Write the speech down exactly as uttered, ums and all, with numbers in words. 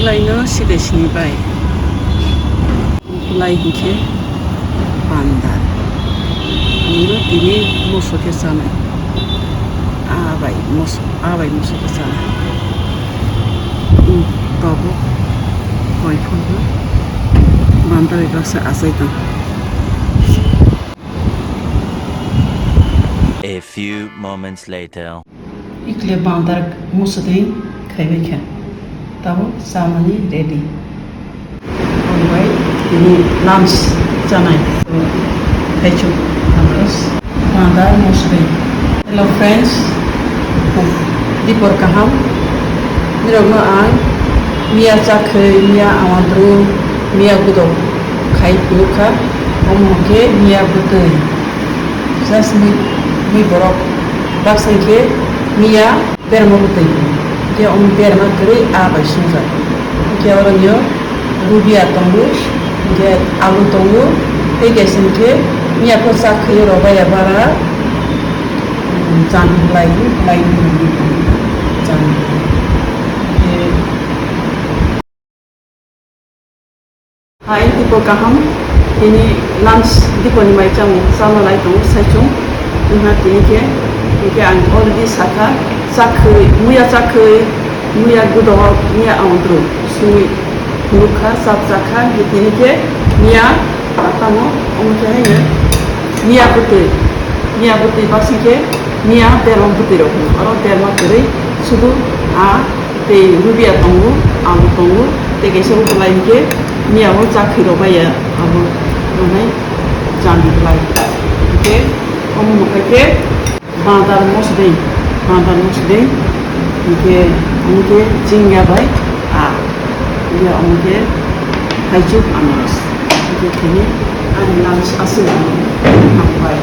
Laino side sini bai. Lai hinkhe bandar. Ano tini moso khe chanai. Abai moso, abai moso khe chanai. Hmm, tabuk koi phungo bandar bai baksa achai tong. A few moments later. Ikle bandar musuding khaibai kha. Tabuk chamani ready. Obai tini lunch chanai. Thaichuk bandar musuding. Hello friends, dipor kaham. Nirokno ang miya chakhwi, miya amadru, miya gudok khai phunukha. Omo hwnkhe miya bwtwi. Just mui, mui borok baksa khe miya berma bwtwi. Khe omo berma kwrwi a bai sungjak. Khe oro nio rubia tongo, khe alu tongo, tei kaisa khe miya khe chak khe rw baiya bara, um, chan lai lai chan. Khe Hai, dipor kaham, tini lunch diporni mai chamo, chama lai tongo, saichung. Wngkha tini khe, hingkhe ang already sakha, chakhwi, muya chakhwi, muya gudok, muya amadru, swi nukha, chap chakha, hingkhe tini khe, miya, tamo, omo khe haino, miya bwtwi, miya bwtwi baksa khe, miya berma bwtwi rok, oro berma kwrwi, sudu, a, Tei rubia tongo, alu tongo, tei kaisa ukulai hinkhe miya o chakhwi rok baiya abo rwnai chandi bwlai. Hinkhe omo hwnkhe khe bandar mosdeng, bandar mosdeng hinkhe, hinkhe chingya bai a, hinkhe omo khe haichuk anaros. Hinkhe tini ani lunch aswk ang bai.